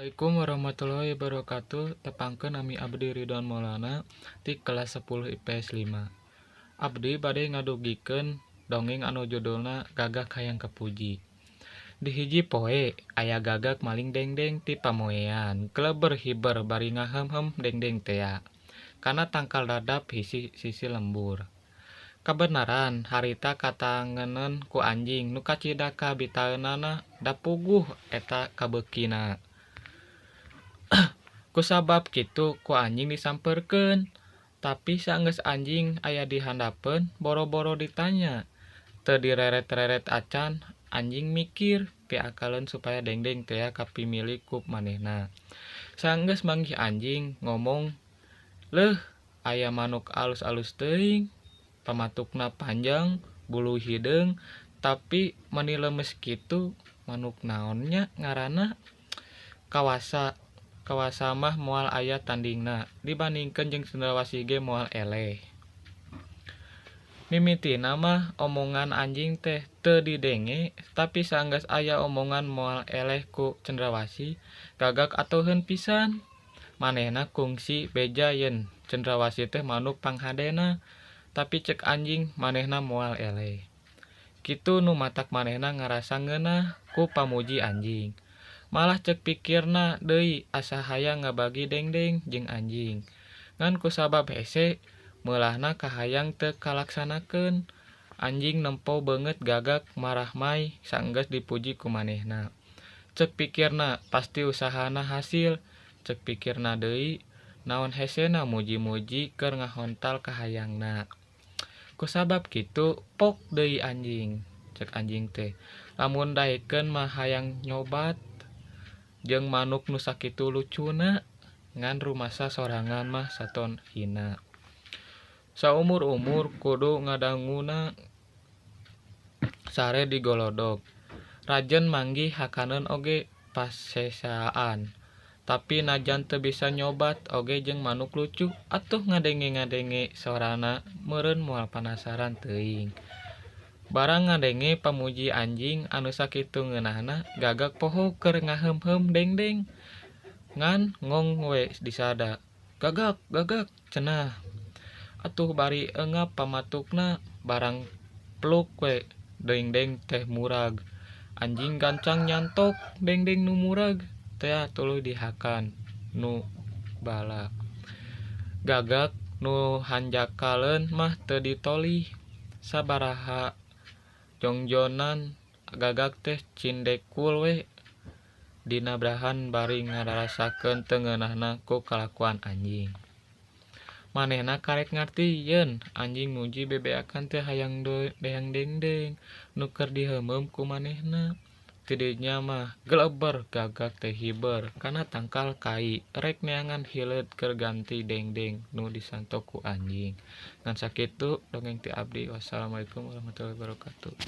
Assalamualaikum warahmatullahi wabarakatuh. Tepangkeun, nami abdi Ridwan Maulana ti kelas 10 IPS 5. Abdi bade ngadugikeun dongeng anu judulna Gagak Hayang Kapuji. Di hiji poe aya gagak maling dengdeng ti pamoean. Kleber hiber bari ngaheumheum dengdeng tea kana tangkal dadap hisi sisi lembur. Kabeneran harita katangenan ku anjing nu kacida kabitaeunana, da puguh eta kabeukina. Kusabab kitu ku anjing disampeurkeun. Tapi saenggeus anjing aya di handapeun, boro-boro ditanya, teu direret-reret acan, anjing mikir piakaleun supaya dengdeng tea kapimilik ku manehna. Saenggeus manggih anjing ngomong, "Leuh, aya manuk alus-alus teuing, pamatukna panjang, bulu hideung, tapi meuni leumes kitu. Manuk naon nya ngaranna? Kawasa kawasa mah moal aya tandingna, dibandingkeun jeung cendrawasih ge moal eleh." Mimitina mah omongan anjing teh teu didenge, tapi saenggeus aya omongan moal eleh ku cendrawasih, gagak atoheun pisan. Manehna kungsi beja yen cendrawasih teh manuk panghadena, tapi cek anjing manehna moal eleh. Kitu nu matak manehna ngarasa ngeunah ku pamuji anjing. Malah cek pikirna deui asa hayang ngabagi dengdeng jeung anjing. Ngan kusabab hese, meulahna kahayang teu kalaksanakeun. Anjing nempo beungeut gagak marahmay saenggeus dipuji ku manehna. Cek pikirna pasti usahana hasil. Cek pikirna deui, naon hesena muji-muji keur ngahontal kahayangna. Kusabab kitu pok deui anjing. Cek anjing teh, "Lamun daekeun mah hayang nyobat jeung manuk nu sakitu lucuna, ngan rumasa sorangan mah saton hina. Saumur-umur kudu ngadanguna sare di golodog. Rajen manggih hakaneun oge pasesaan. Tapi najan teu bisa nyobat oge jeung manuk lucu, atuh ngadenge-ngadenge sorana meureun moal panasaran teuing." Barang ngadenge pamuji anjing anu sakitu ngeunahna, gagak poho keur ngaheumheum dengdeng. Ngan ngong we disada. "Gagak, gagak," cenah. Atuh bari eungap pamatukna, barang pluk we dengdeng teh murag. Anjing gancang nyantok dengdeng nu murag tea, tuluy dihakan nu bala. Gagak nu hanjakaleun mah teu ditolih. Sabaraha jongjonan gagak teh cindekul we dina brahan bari ngarasakeun teu ngeunahna ku kalakuan anjing. Manehna karek ngarti yen anjing muji bebeakan teh hayang dengdeng nu keur diheumheum ku manehna. Ti dinya mah geleber gagak teh hiber kana tangkal kai rek neangan hileud keur ganti dengdeng nu disantok ku anjing. Ngan sakitu dongeng ti abdi. Wassalamualaikum warahmatullahi wabarakatuh.